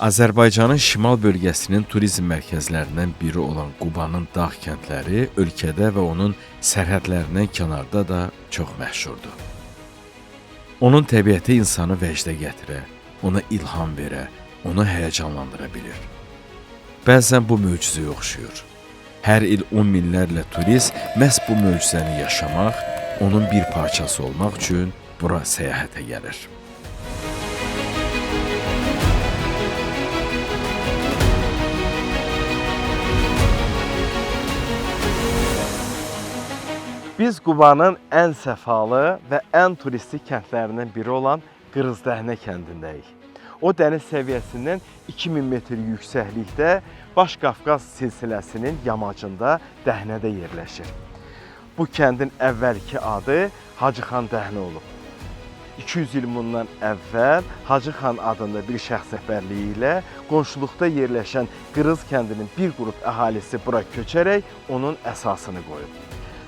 Azərbaycanın şimal bölgəsinin turizm mərkəzlərindən biri olan Qubanın dağ kəndləri ölkədə və onun sərhədlərindən kənarda da çox məşhurdur. Onun təbiəti insanı vəcdə gətirə, ona ilham verə, onu həyəcanlandıra bilir. Bəzən bu möcüzəyə oxşuyur. Hər il 10 minlərlə turist məhz bu möcüzəni yaşamaq, onun bir parçası olmaq üçün bura səyahətə gəlir. Biz Qubanın ən səfalı və ən turistik kəndlərindən biri olan Qırızdəhnə kəndindəyik. O dəniz səviyyəsindən 2000 metr yüksəklikdə Baş Qafqaz silsiləsinin yamacında dəhnədə yerləşir. Bu kəndin əvvəlki adı Hacıxan Dəhnə olub. 200 il bundan əvvəl Hacı xan adında bir şəxs rəhbərliyi ilə qonşuluqda yerləşən Qırız kəndinin bir qrup əhalisi bura köçərək onun əsasını qoyub.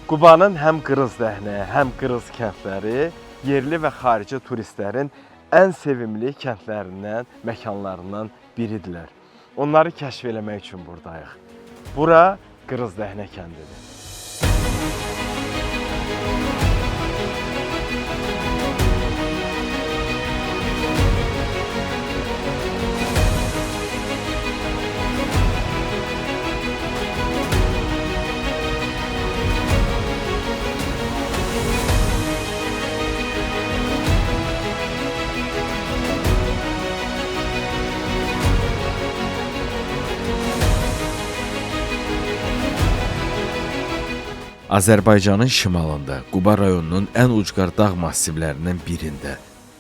Qubanın həm Qırızdəhnə, həm Qırız kəndləri yerli və xarici turistlərin ən sevimli kəndlərindən, məkanlarından biridirlər. Onları kəşf eləmək üçün buradayıq. Bura Qırızdəhnə kəndidir. Azərbaycanın şimalında, Quba rayonunun ən ucqar dağ massivlərindən birində,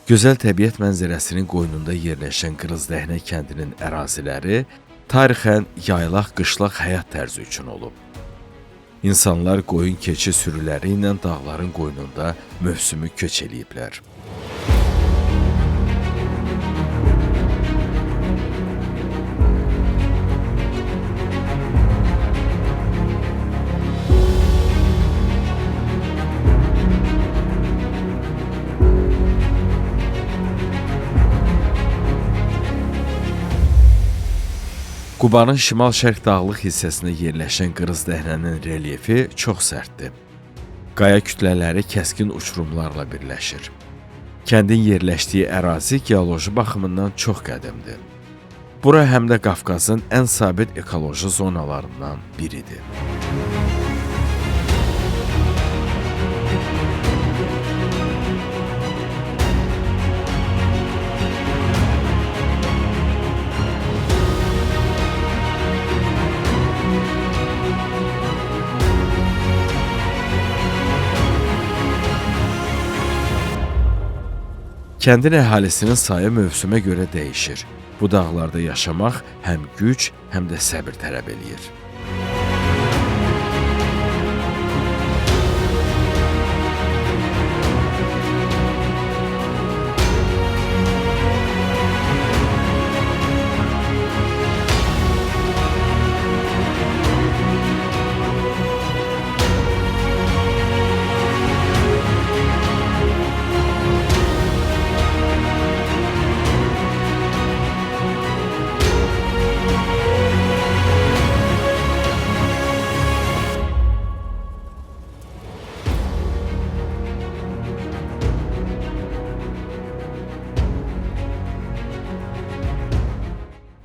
gözəl təbiət mənzərəsinin qoynunda yerləşən Qırızdəhnə kəndinin əraziləri tarixən yaylaq-qışlaq həyat tərzi üçün olub. İnsanlar qoyun-keçi sürüləri ilə dağların qoynunda mövsümü köç eləyiblər. Qubanın şimal-şərq dağlıq hissəsində yerləşən Qırızdəhnənin relyefi çox sərtdir. Qaya kütlələri kəskin uçurumlarla birləşir. Kəndin yerləşdiyi ərazi geoloji baxımından çox qədimdir. Bura həm də Qafqazın ən sabit ekoloji zonalarından biridir. Kəndin əhalisinin sayı mövsümə görə dəyişir. Bu dağlarda yaşamaq həm güc, həm də səbir tələb eləyir.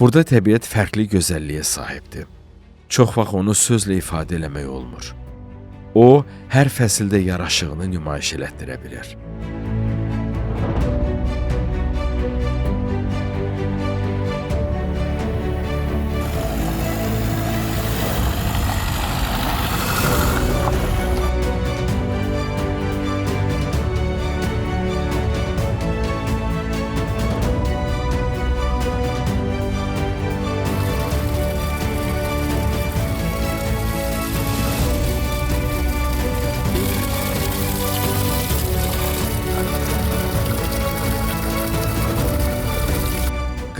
Burada təbiət fərqli gözəlliyə sahibdir. Çox vaxt onu sözlə ifadə eləmək olmur. O, hər fəsildə yaraşığını nümayiş elətdirə bilir.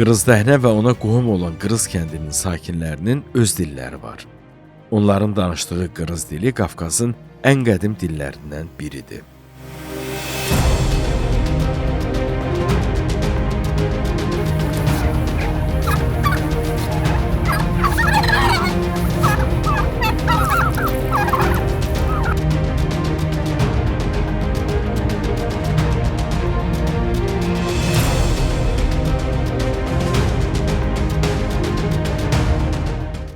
Qırızdəhnə və ona qohum olan Qırız kəndinin sakinlərinin öz dilləri var. Onların danışdığı qırız dili Qafqazın ən qədim dillərindən biridir.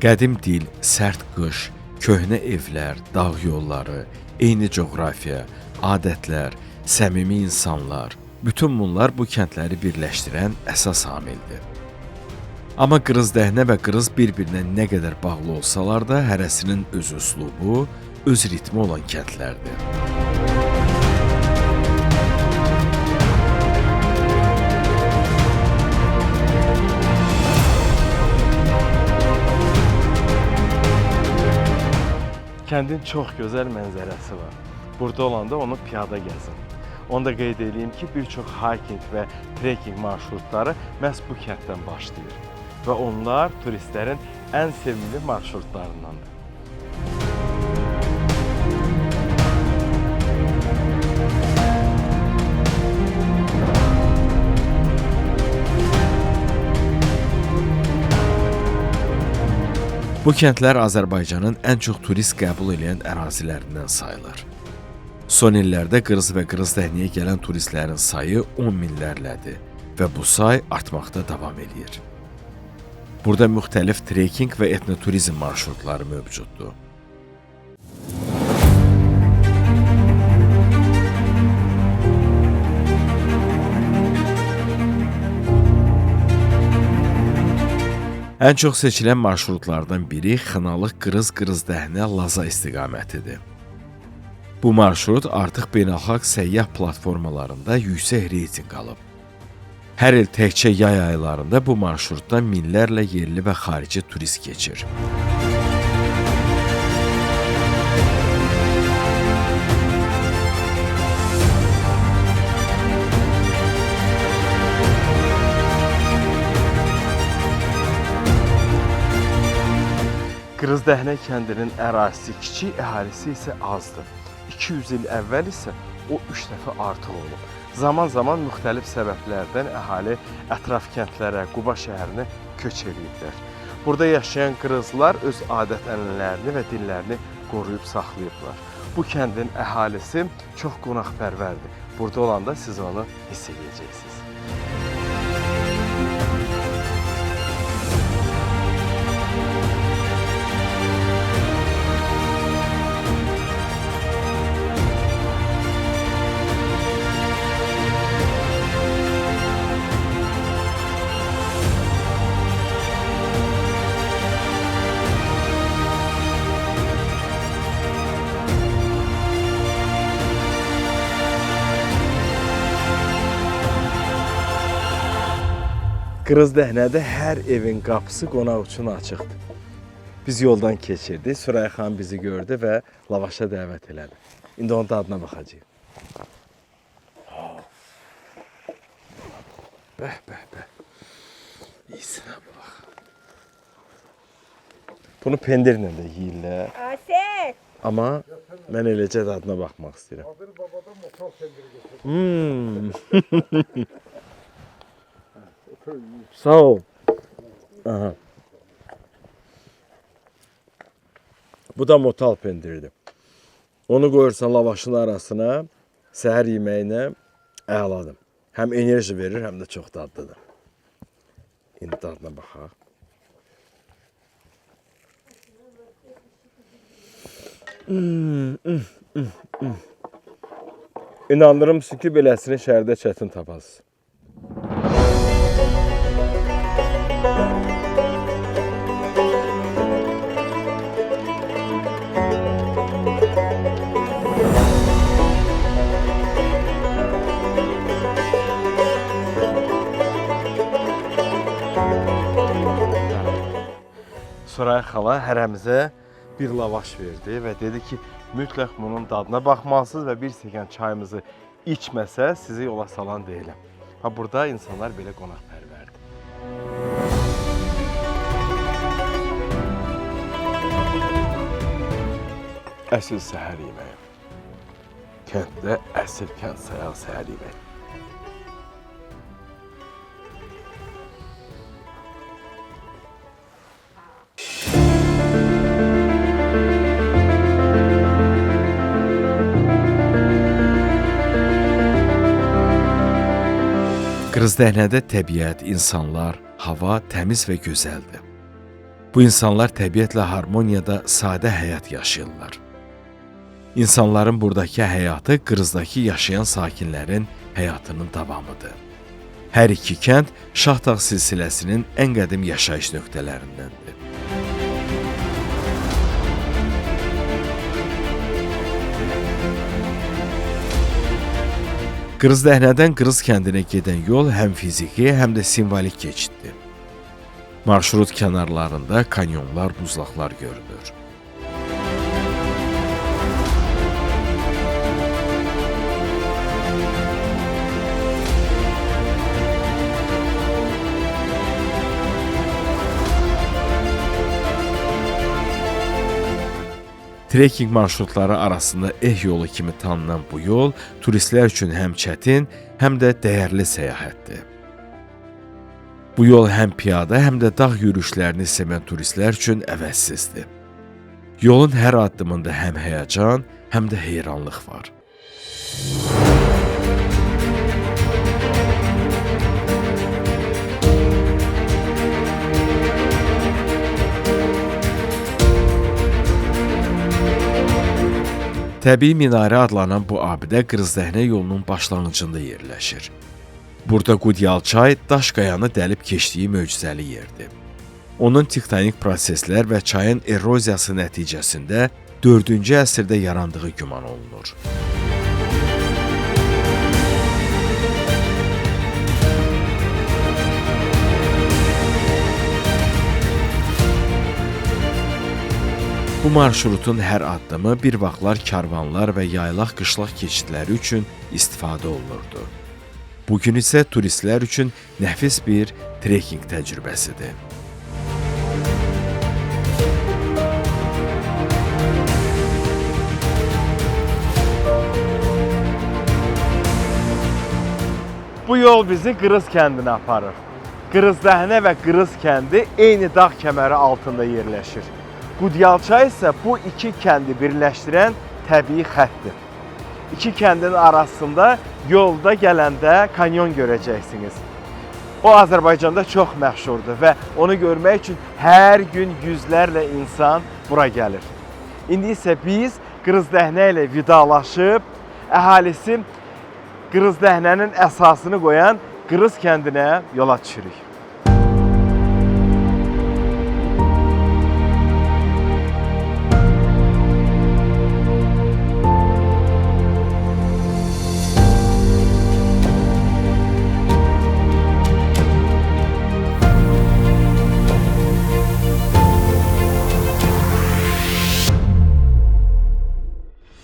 Qədim dil, sərt qış, köhnə evlər, dağ yolları, eyni coğrafiya, adətlər, səmimi insanlar, bütün bunlar bu kəndləri birləşdirən əsas amildir. Amma Qırızdəhnə və Qırız bir-birinə nə qədər bağlı olsalar da, hərəsinin öz üslubu, öz ritmi olan kəndlərdir. Kəndin çox gözəl mənzərəsi var. Burada olanda onu piyada gəzin. Onu da qeyd edeyim ki, bir çox hiking və trekking marşrutları məhz bu kənddən başlayır və onlar turistlərin ən sevimli marşrutlarındandır. Bu kəndlər Azərbaycanın ən çox turist qəbul edən ərazilərindən sayılır. Son illərdə Qırız və Qırızdəhnəyə gələn turistlərin sayı 10 minlərlədir və bu say artmaqda davam eləyir. Burada müxtəlif trekking və etnoturizm marşrutları mövcuddur. Ən çox seçilən marşrutlardan biri Xınalıq Qırız-Qırızdəhnə Laza istiqamətidir. Bu marşrut artıq beynəlxalq səyyah platformalarında yüksək reytinq alıb. Hər il təkcə yay aylarında bu marşrutdan minlərlə yerli və xarici turist keçir. Qırızdəhnə kəndinin ərazisi kiçik, əhalisi isə azdır. 200 il əvvəl isə o 3 dəfə artıq olub. Zaman-zaman müxtəlif səbəblərdən əhali ətraf kəndlərə, Quba şəhərinə köç eləyiblər. Burada yaşayan qırızlar öz adət-ənənələrini və dillərini qoruyub saxlayıblar. Bu kəndin əhalisi çox qonaqpərvərdir. Burada olanda siz onu hiss edəcəksiniz. Qırızdəhnədə hər evin qapısı qonaq üçün açıqdır. Biz yoldan keçirdik, Sürəya xanım bizi gördü və lavaşa dəvət elədi. İndi onun dadına baxacağıq. Bəh, bəh, bəh. İyisinə bax. Bunu pendirlə də yeyirlər. Asel. Amma mən eləcə dadına baxmaq istəyirəm. Adil babadan motor pendiri getirdi. Sağ ol. Aha. Bu da motal pendiridir. Onu qoyursan lavaşın arasına, səhər yeməyinə əladır. Həm enerji verir, həm də çox dadlıdır. İndi dadına baxaq. İnandırım sizi ki, beləsini şəhərdə çətin tapasınız. Soraya xala hərəmizə bir lavaş verdi və dedi ki, mütləq bunun dadına baxmalısınız və bir stəkan çayımızı içməsə sizi yola salan deyiləm. Ha, burada insanlar belə qonaqpərvərdir. Əsl səhər yeməyi. Kənddə əsl kənd sayağı səhər yeməyi. Qırızdəhnədə təbiət, insanlar, hava təmiz və gözəldir. Bu insanlar təbiətlə harmoniyada sadə həyat yaşayırlar. İnsanların buradakı həyatı Qırızdakı yaşayan sakinlərin həyatının davamıdır. Hər iki kənd Şahdağ silsiləsinin ən qədim yaşayış nöqtələrindəndir. Qırızdəhnədən Qırız kəndinə gedən yol həm fiziki, həm də simvolik keçiddir. Marşrut kənarlarında kanyonlar, buzlaqlar görünür. Trekking marşrutları arasında eh yolu kimi tanınan bu yol turistlər üçün həm çətin, həm də dəyərli səyahətdir. Bu yol həm piyada, həm də dağ yürüyüşlərini sevən turistlər üçün əvəzsizdir. Yolun hər addımında həm həyəcan, həm də heyranlıq var. Təbii minarə adlanan bu abidə Qırızdəhnə yolunun başlanğıcında yerləşir. Burada Qudyal çay daş qayanı dəlib keçdiyi möcüzəli yerdir. Onun tektonik proseslər və çayın eroziyası nəticəsində 4-cü əsrdə yarandığı güman olunur. Bu marşrutun hər addımı bir vaxtlar karvanlar və yaylaq-qışlaq keçidləri üçün istifadə olunurdu. Bugün isə turistlər üçün nəfis bir trekking təcrübəsidir. Bu yol bizi Qırız kəndinə aparır. Qırızdəhnə və Qırız kəndi eyni dağ kəməri altında yerləşir. Qudyal çay isə bu iki kəndi birləşdirən təbii xəttdir. İki kəndin arasında yolda gələndə kanyon görəcəksiniz. O Azərbaycanda çox məşhurdur və onu görmək üçün hər gün yüzlərlə insan bura gəlir. İndi isə biz Qırızdəhnə ilə vidalaşıb, əhalisi Qırızdəhnənin əsasını qoyan Qırız kəndinə yola düşürük.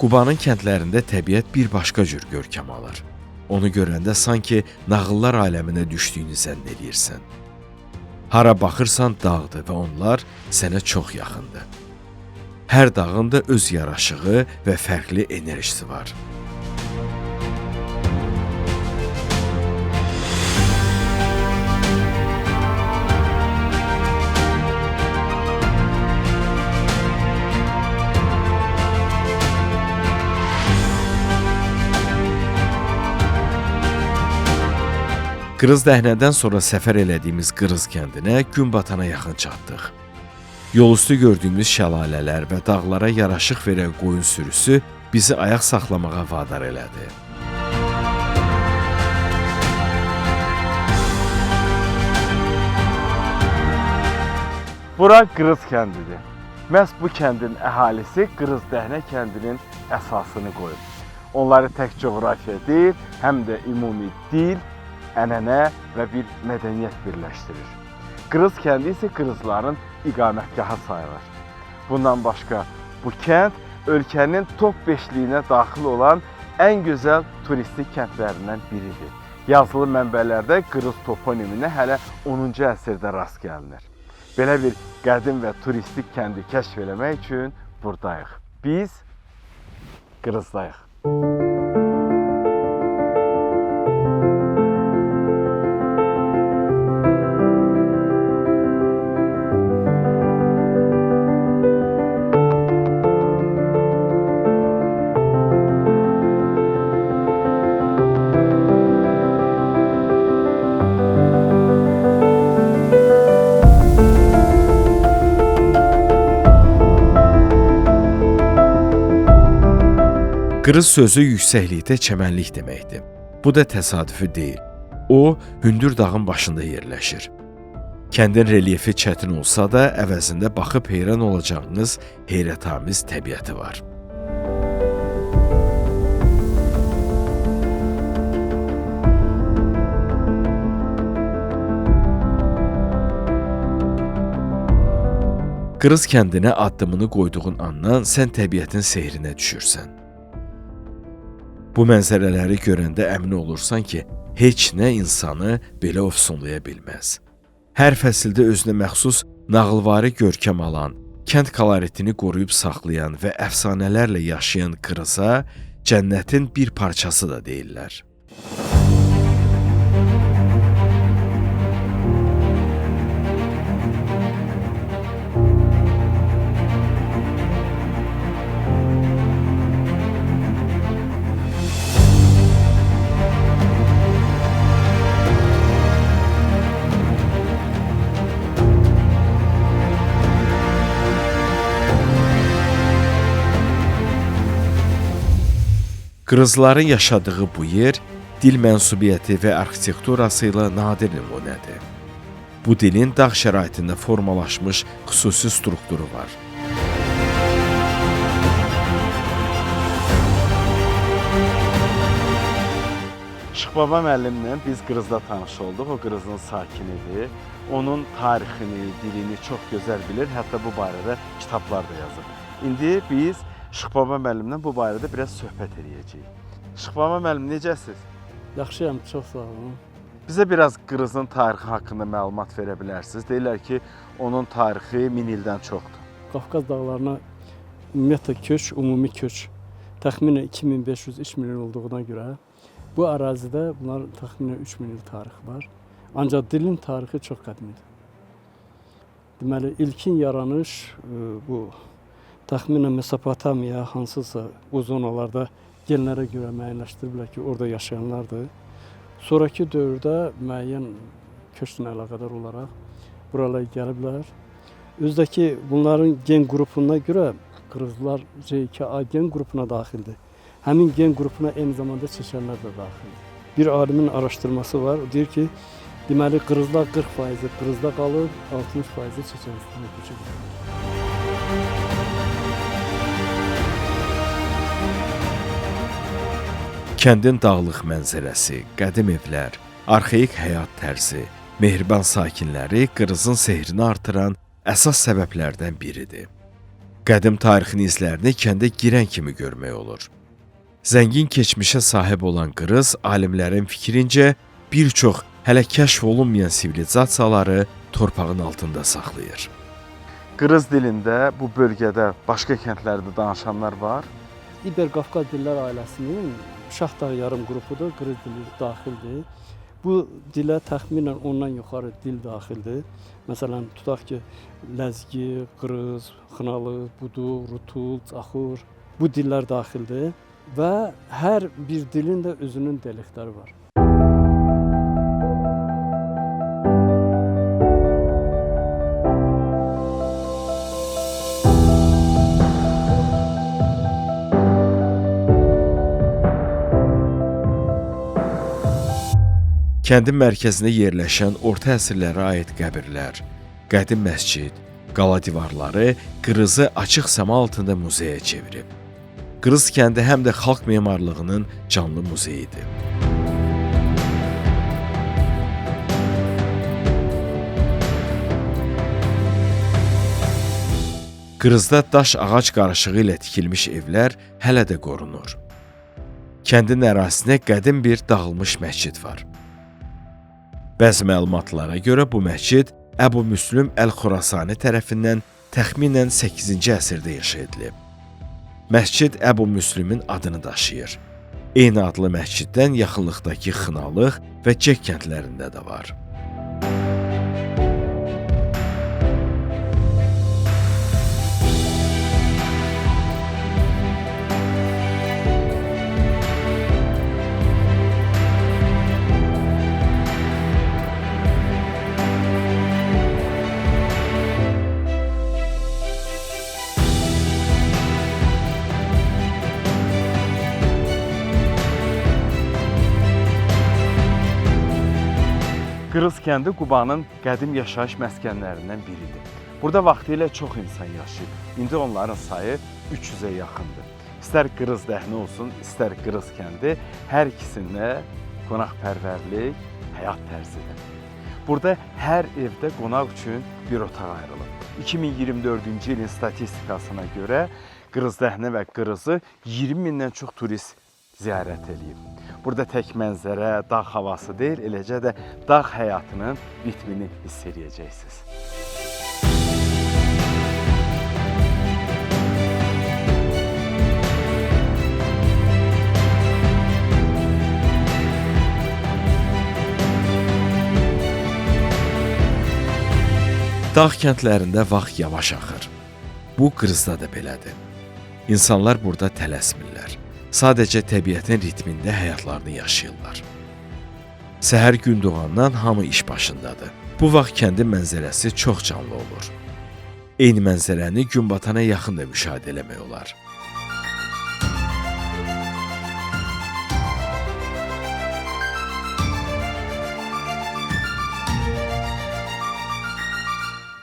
Qubanın kəndlərində təbiət bir başqa cür görkəm alır. Onu görəndə sanki nağıllar aləminə düşdüyünü zənn eləyirsən. Hara baxırsan dağdır və onlar sənə çox yaxındır. Hər dağın da öz yaraşığı və fərqli enerjisi var. Qırızdəhnədən sonra səfər elədiyimiz Qırız kəndinə gün batana yaxın çatdıq. Yolüstü gördüyümüz şəlalələr və dağlara yaraşıq verən qoyun sürüsü bizi ayaq saxlamağa vadar elədi. Bura Qırız kəndidir. Məhz bu kəndin əhalisi Qırızdəhnə kəndinin əsasını qoyub. Onları tək coğrafiya deyil, həm də ümumi dil, ənənə və bir mədəniyyət birləşdirir. Qırız kəndi isə Qırızların iqamətgahı sayılır. Bundan başqa bu kənd ölkənin top 5-liyinə daxil olan ən gözəl turistik kəndlərindən biridir. Yazılı mənbələrdə Qırız toponiminə hələ 10-cu əsrdə rast gəlinir. Belə bir qədim və turistik kəndi kəşf eləmək üçün buradayıq. Biz Qırızdayıq. Qırız sözü yüksəklikdə çəmənlik deməkdir. Bu da təsadüfi deyil. O, hündür dağın başında yerləşir. Kəndin relyefi çətin olsa da, əvəzində baxıb heyran olacağınız heyrətamiz təbiəti var. Qırız kəndinə addımını qoyduğun andan sən təbiətin sehrinə düşürsən. Bu mənzərələri görəndə əmin olursan ki, heç nə insanı belə ofsunlaya bilməz. Hər fəsildə özünə məxsus nağılvari görkəm alan, kənd koloritini qoruyub saxlayan və əfsanələrlə yaşayan Qırıza cənnətin bir parçası da deyirlər. Qırızların yaşadığı bu yer dil mənsubiyyəti və arxitekturası ilə nadir nümunədir. Bu dilin dağ şəraitində formalaşmış xüsusi strukturu var. Şıxbaba müəllimlə biz Qırızda tanış olduq. O Qırızın sakinidir. Onun tarixini, dilini çox gözəl bilir. Hətta bu barədə kitablar da yazıb. İndi biz Şıxbaba müəllimlə bu barədə biraz söhbət eləyəcəyik. Şıxbaba müəllim, necəsiz? Yaxşıyam, çox sağ olun. Bizə biraz Qırızın tarixi haqqında məlumat verə bilərsiniz. Deyirlər ki, onun tarixi 1000 ildən çoxdur. Qafqaz dağlarına ümumiyyətlə köç, ümumi köç təxminən 2500-3000 il olduğuna görə bu ərazidə bunların təxminən 3000 il tarixi var. Ancaq dilin tarixi çox qədimdir. Deməli, ilkin yaranış bu təxminən Mesopotamiya hansısa o zonalarda genlərə görə müəyyənləşdiriblər ki, orada yaşayanlardır. Sonrakı dövrdə müəyyən köçlə əlaqədar olaraq buralara gəliblər. Özdəki bunların gen qrupuna görə Qırızlar C2A gen qrupuna daxildir. Həmin gen qrupuna eyni zamanda Çeçenlər də daxildir. Bir alimin araşdırması var, o deyir ki, deməli Qırızlar 40% Qırızda qalıb, 60% Çeçenistana köçüb. Kəndin dağlıq mənzərəsi, qədim evlər, arxaik həyat tərzi, mehriban sakinləri Qırızın sehrini artıran əsas səbəblərdən biridir. Qədim tarixin izlərini kəndə girən kimi görmək olur. Zəngin keçmişə sahib olan Qırız, alimlərin fikrincə bir çox hələ kəşf olunmayan sivilizasiyaları torpağın altında saxlayır. Qırız dilində bu bölgədə başqa kəndlərdə danışanlar var. İber-Qafqaz dillər ailəsinin Şahdağ yarım qrupudur, Qırız dili daxildir. Bu dilə təxminən ondan yuxarı dil daxildir. Məsələn, tutaq ki, Ləzgi, Qırız, Xınalı, Budu, Rutul, Caxur bu dillər daxildir və hər bir dilin də özünün dialektləri var. Kəndin mərkəzində yerləşən orta əsrlərə aid qəbirlər, qədim məscid, qala divarları Qırızı açıq səma altında muzeyə çevirib. Qırız kəndi həm də xalq memarlığının canlı muzeyidir. Qırızda daş ağac qarışığı ilə tikilmiş evlər hələ də qorunur. Kəndin ərazisində qədim bir dağılmış məscid var. Bəzi məlumatlara görə bu məscid Əbu Müslüm Əl-Xurasani tərəfindən təxminən 8-ci əsrdə inşa edilib. Məscid Əbu Müslümin adını daşıyır. Eyni adlı məsciddən yaxınlıqdakı Xınalıq və Cek kəndlərində də var. Qırız kəndi Qubanın qədim yaşayış məskənlərindən biridir. Burada vaxtilə çox insan yaşayıb. İndi onların sayı 300-ə yaxındır. İstər Qırızdəhnə olsun, istər Qırız kəndi, hər ikisində qonaqpərvərlik həyat tərzidir. Burada hər evdə qonaq üçün bir otaq ayrılıb. 2024-cü ilin statistikasına görə Qırızdəhnə və Qırızı 20 mindən çox turist ziyarət eləyib. Burada tək mənzərə, dağ havası deyil, eləcə də dağ həyatının ritmini hiss eləyəcəksiniz. Dağ kəndlərində vaxt yavaş axır. Bu Qırızda da belədir. İnsanlar burada tələsmirlər. Sadəcə təbiətin ritmində həyatlarını yaşayırlar. Səhər gün doğandan hamı iş başındadır. Bu vaxt kəndin mənzərəsi çox canlı olur. Eyni mənzərəni gün batana yaxın da müşahidə eləmək olar.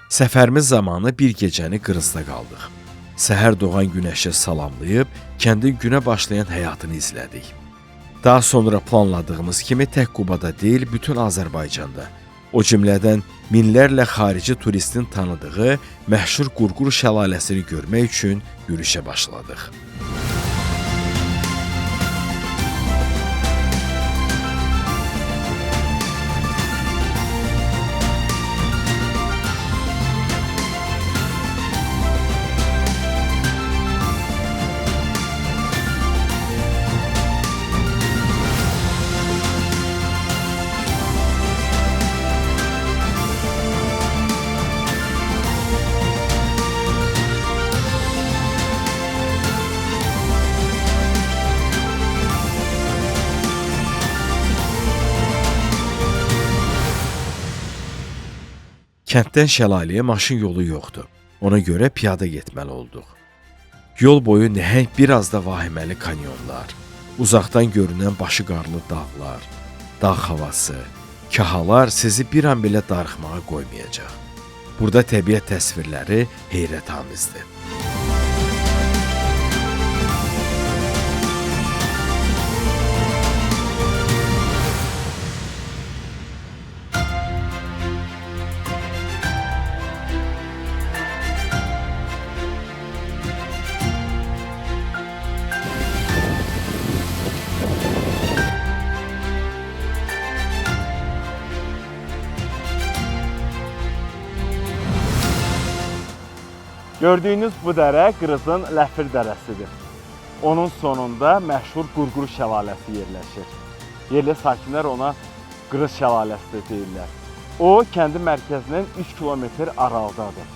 Səfərimiz zamanı bir gecəni Qırızda qaldıq. Səhər doğan günəşi salamlayıb, kəndin günə başlayan həyatını izlədik. Daha sonra planladığımız kimi tək Qubada deyil, bütün Azərbaycanda, o cümlədən minlərlə xarici turistin tanıdığı məşhur Qurqur şəlaləsini görmək üçün yürüşə başladıq. Kənddən şəlaləyə maşın yolu yoxdur. Ona görə piyada getməli olduq. Yol boyu nəhəng biraz da vahiməli kanyonlar, uzaqdan görünən başı qarlı dağlar, dağ havası, kahalar sizi bir an belə darıxmağa qoymayacaq. Burada təbiət təsvirləri heyrətamizdir. Gördüyünüz bu dərə Qırızın Ləfir dərəsidir. Onun sonunda məşhur Qurqur şəlaləsi yerləşir. Yerli sakinlər ona Qırız şəlaləsi də deyirlər. O, kəndin mərkəzindən 3 kilometr aralıdadır.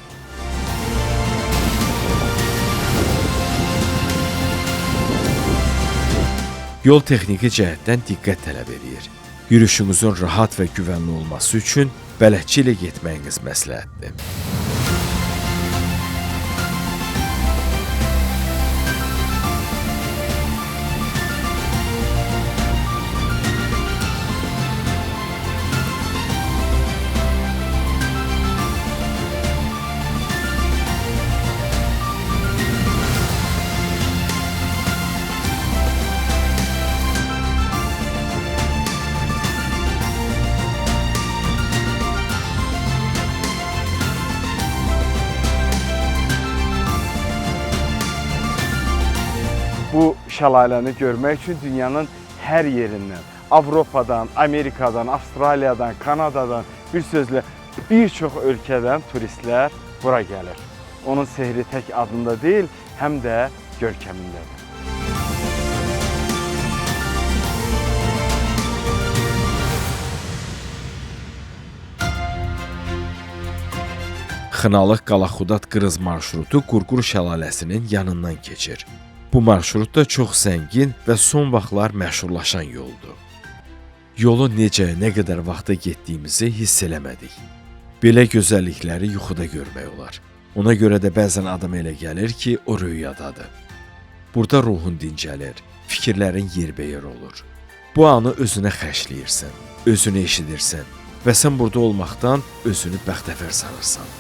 Yol texniki cəhətdən diqqət tələb eləyir. Yürüşünüzün rahat və güvənli olması üçün bələdçi ilə getməyiniz məsləhətdir. Bu şəlaləni görmək üçün dünyanın hər yerindən, Avropadan, Amerikadan, Avstraliyadan, Kanadadan, bir sözlə bir çox ölkədən turistlər bura gəlir. Onun sehri tək adında deyil, həm də görkəmindədir. Xınalıq Qalaxudat Qırız marşrutu Qurqur şəlaləsinin yanından keçir. Bu marşrut da çox zəngin və son vaxtlar məşhurlaşan yoldur. Yolu necə, nə qədər vaxta getdiyimizi hiss eləmədik. Belə gözəllikləri yuxuda görmək olar. Ona görə də bəzən adam elə gəlir ki, o rüyadadır. Burada ruhun dincəlir, fikirlərin yerbəyer olur. Bu anı özünə xərcləyirsən, özünü eşidirsən. Və sən burada olmaqdan özünü bəxtəvər sanırsan.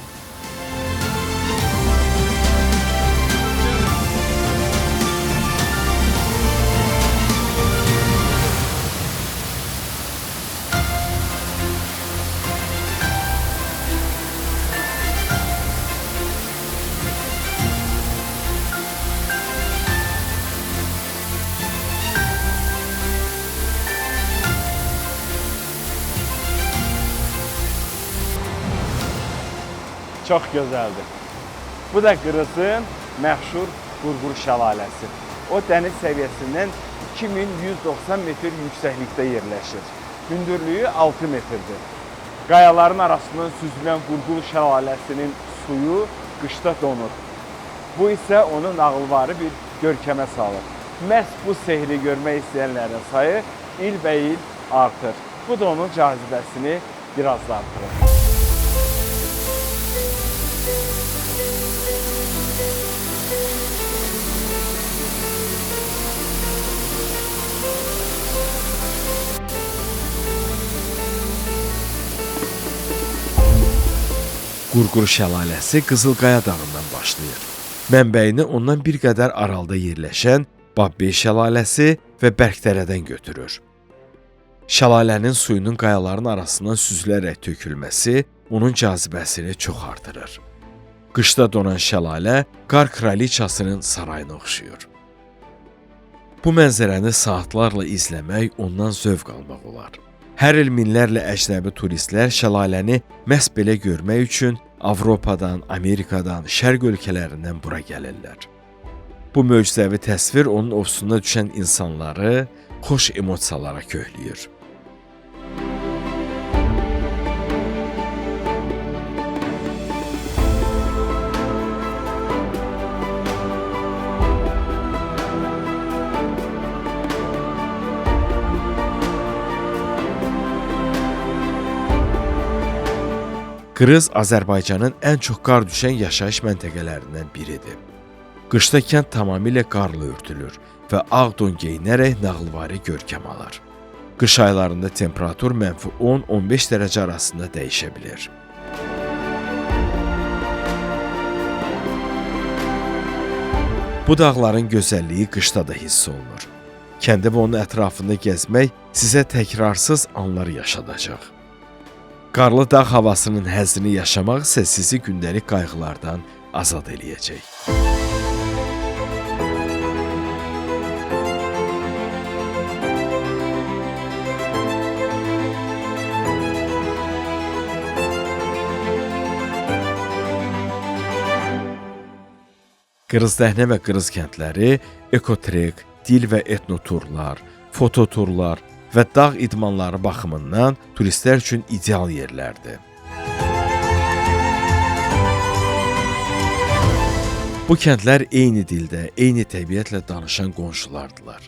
Çox gözəldir. Bu da Qırızın məşhur Qurqur şəlaləsi. O dəniz səviyyəsindən 2190 metr yüksəklikdə yerləşir. Hündürlüyü 6 metrdir. Qayaların arasından süzülən Qurqur şəlaləsinin suyu qışda donur. Bu isə onu nağılvari bir görkəmə salır. Məhz bu sehri görmək istəyənlərin sayı ilbəil artır. Bu da onun cazibəsini biraz da artırır. Qurqur şəlaləsi Qızılqaya dağından başlayır. Mənbəyini ondan bir qədər aralıda yerləşən Babbey şəlaləsi və Bərkdərədən götürür. Şəlalənin suyunun qayaların arasından süzülərək tökülməsi onun cazibəsini çox artırır. Qışda donan şəlalə qar kraliçasının sarayına oxşayır. Bu mənzərəni saatlarla izləmək, ondan zövq almaq olar. Hər il minlərlə əcnəbi turistlər şəlaləni məhz belə görmək üçün Avropadan, Amerikadan, Şərq ölkələrindən bura gəlirlər. Bu möcüzəvi təsvir onun ovsuna düşən insanları xoş emosiyalara köhlüyür. Qırız Azərbaycanın ən çox qar düşən yaşayış məntəqələrindən biridir. Qışda kənd tamamilə qarla örtülür və ağ don geyinərək nağılvari görkəm alır. Qış aylarında temperatur -10-15 dərəcə arasında dəyişə bilir. Bu dağların gözəlliyi qışda da hiss olunur. Kəndi və onun ətrafında gəzmək sizə təkrarsız anlar yaşadacaq. Qarlı dağ havasının həzzini yaşamaq isə sizi gündəlik qayğılardan azad eləyəcək. Qırızdəhnə və Qırız kəndləri ekotrek, dil və etnoturlar, fototurlar və dağ idmanları baxımından turistlər üçün ideal yerlərdir. Bu kəndlər eyni dildə, eyni təbiətlə danışan qonşulardılar.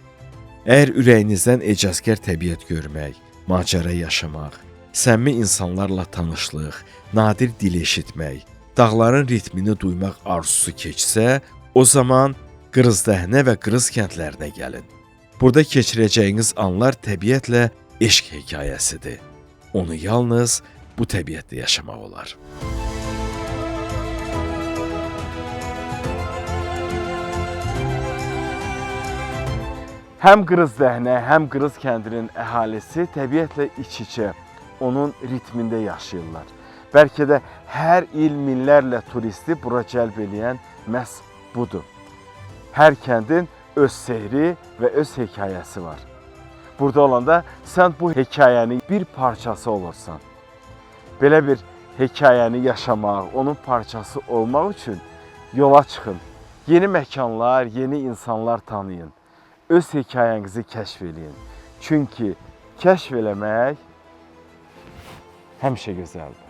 Əgər ürəyinizdən ecazkar təbiət görmək, macəra yaşamaq, səmimi insanlarla tanışlıq, nadir dil eşitmək, dağların ritmini duymaq arzusu keçsə, o zaman Qırızdəhnə və Qırız kəndlərinə gəlin. Burada keçirəcəyiniz anlar təbiətlə eşq hekayəsidir. Onu yalnız bu təbiətdə yaşamaq olar. Həm Qırızdəhnə, həm Qırız kəndinin əhalisi təbiətlə iç-içə, onun ritmində yaşayırlar. Bəlkə də hər il minlərlə turisti bura cəlb eləyən məhz budur. Hər kəndin öz sehri və öz hekayəsi var. Burada olanda sən bu hekayənin bir parçası olursan. Belə bir hekayəni yaşamaq, onun parçası olmaq üçün yola çıxın. Yeni məkanlar, yeni insanlar tanıyın. Öz hekayənizi kəşf eləyin. Çünki kəşf eləmək həmişə gözəldir.